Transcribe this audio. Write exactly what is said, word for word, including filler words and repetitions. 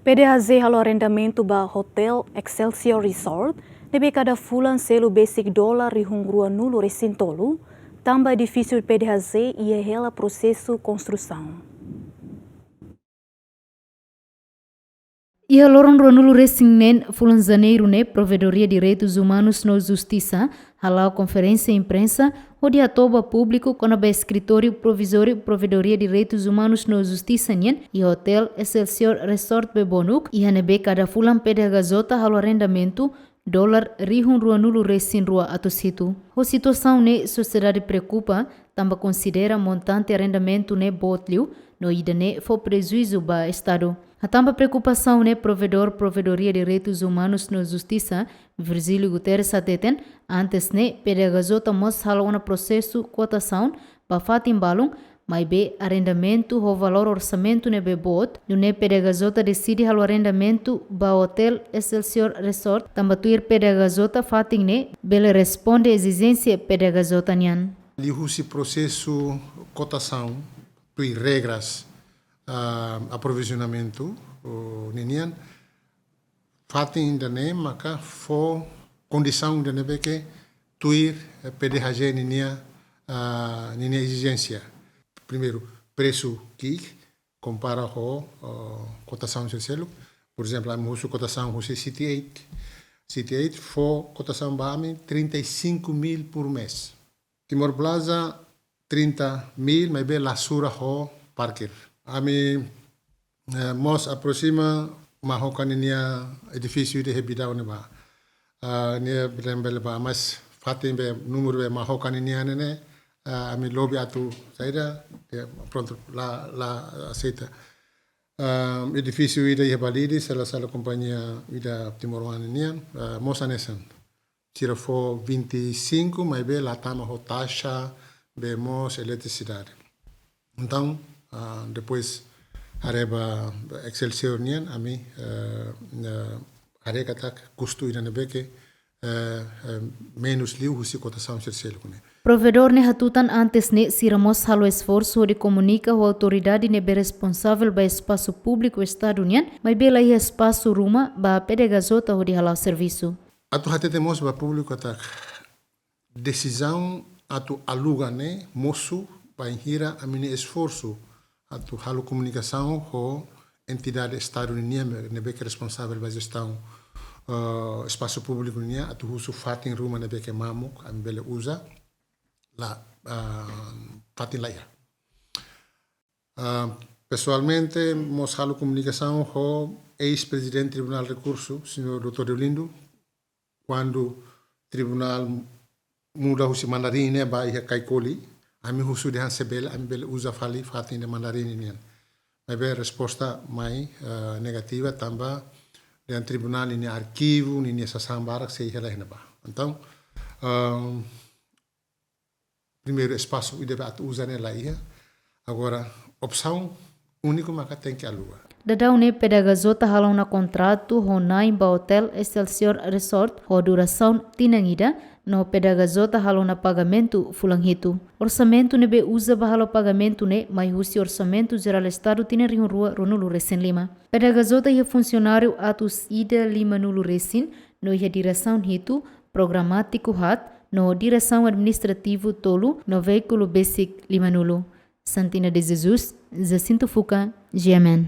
P D H J halo arrendamentu ba Hotel Excelsior Resort ne'ebé kada fulan selu besik dolar rihun rua nulu resin tolu, tanba edifísiu P D H J iha hela prosesu konstrusaun. Iha loron rua nulu resin neen fulan Janeiru ne'e, Provedoria Direitus Umanus no Justisa hala'o konferénsia imprensa hodi hato'o ba públiku kona-ba eskritóriu provizóriu Provedoria Direitus Umanus no Justisa nian iha Hotel Excelsior Resort Bebonuk, iha ne'ebé kada fulan P D H J halo arrendamentu dolar rihun rua nulu resin rua atus hitu. Ho situasaun ne'e, sosiedade preokupa, tanba konsidera montante arrendamentu ne'e boot liu, no ida-ne'e fó prejuízu ba Estadu. Hatán ba preokupasaun ne'e, Provedór Provedoria Direitus Umanus no Justisa, Virgílio Guterres hateten, antes ne'e P D H J mós halo ona prosesu kotasaun ba fatin balun, maibé arrendamentu ho valór orsamentu ne'ebé boot, nune'e P D H J deside halo arrendamentu ba Hotel Excelsior Resort, tanba tuir P D H J fatin ne'e bele responde ezijénsia P D H J nian. Liuhusi prosesu kotasaun, tuir regras, ah, aprovizionamentu, oh, ninian, fatin ida-ne'e maka fó kondisaun ida ne'ebé ke tuir, eh, P D H J ninia, ah, ninia ezijénsia. Primeiru, presu ki'ik, kompara ho, oh, kotasaun sira seluk. Por ezemplu, ami husu kotasaun husi City eight. City eight fó kotasaun ba ami trinta e cinco mil por mês. Timor Plaza, trinta mil, maibé la sura ho parkir. Ami, eh, mós aproxima Mahoka ninia edifísiu ida iha Bidau ne'ebá. Ah, nia bele, bele bá, mas fatin be, númeru be Mahoka ninia ne'e, ah, ami lobi atu saida, ya, prontu, la, la aseita. Ah, edifísiu ida iha Balide, sela, sela kompañia ida timoroan nian, ah, mós hanesan. Sira fó vinte e cinco, maibé la tama ho taxa, be mós eletrisidade. Entaun, ah, depois, haree ba Excelsior nian, ami, eh, eh, haree katak kustu ida ne'ebé ke, eh, eh, menus liu husi kotasaun sira seluk ne'e. Provedór ne'e hatutan antes ne'e sira mós halo esforsu hodi komunika ho autoridade ne'ebé responsavel ba espasu públiku Estadu nian, maibé la iha espasu ruma ba P D H J hodi hala'o servisu. Atu hatete mós ba públiku katak desizaun atu aluga ne'e mosu bainhira ami-nia esforsu atu halo komunikasaun ho entidade Estadu nian ne'ebé ke responsavel ba jestaun, eh, espasu públiku nian atu husu fatin ruma ne'ebé ke mamuk ami bele uza, la, ah, fatin la iha. Ah, pesoalmente, mós halo komunikasaun ho eis-prezidente Tribunál Rekursu, señór doutór Deolindo, kuandu tribunál muda husi Mandarin ne'e ba iha Caicoli, ami husu dehan se bele, ami bele uza fali fatin ida Mandarin nian. Maibé resposta mai, eh, negativa, tanba dehan tribunál ninia arkivu, ninia sasán barak sei iha la iha ne'ebá. Entaun, ehm, primeiru espasu ida be atu uza ne'e la iha. Agora, opsaun úniku maka tenke aluga. Daudaun ne'e P D H J halo ona kontratu ho na'in ba Hotel Excelsior Resort ho durasaun tinan ida, no P D H J halo ona pagamentu fulan hitu. Orsamentu ne'ebé uza ba halo pagamentu ne'e mai husi Orsamentu Jerál Estadu tinan rihun rua ruanulu resin lima. P D H J iha funsionáriu atus ida limanulu resin, no iha diresaun hitu, programátiku haat, no diresaun administrativu tolu, no veíkulu besik limanulu. Santina de Jesus, Jacinto Fuca, G M N.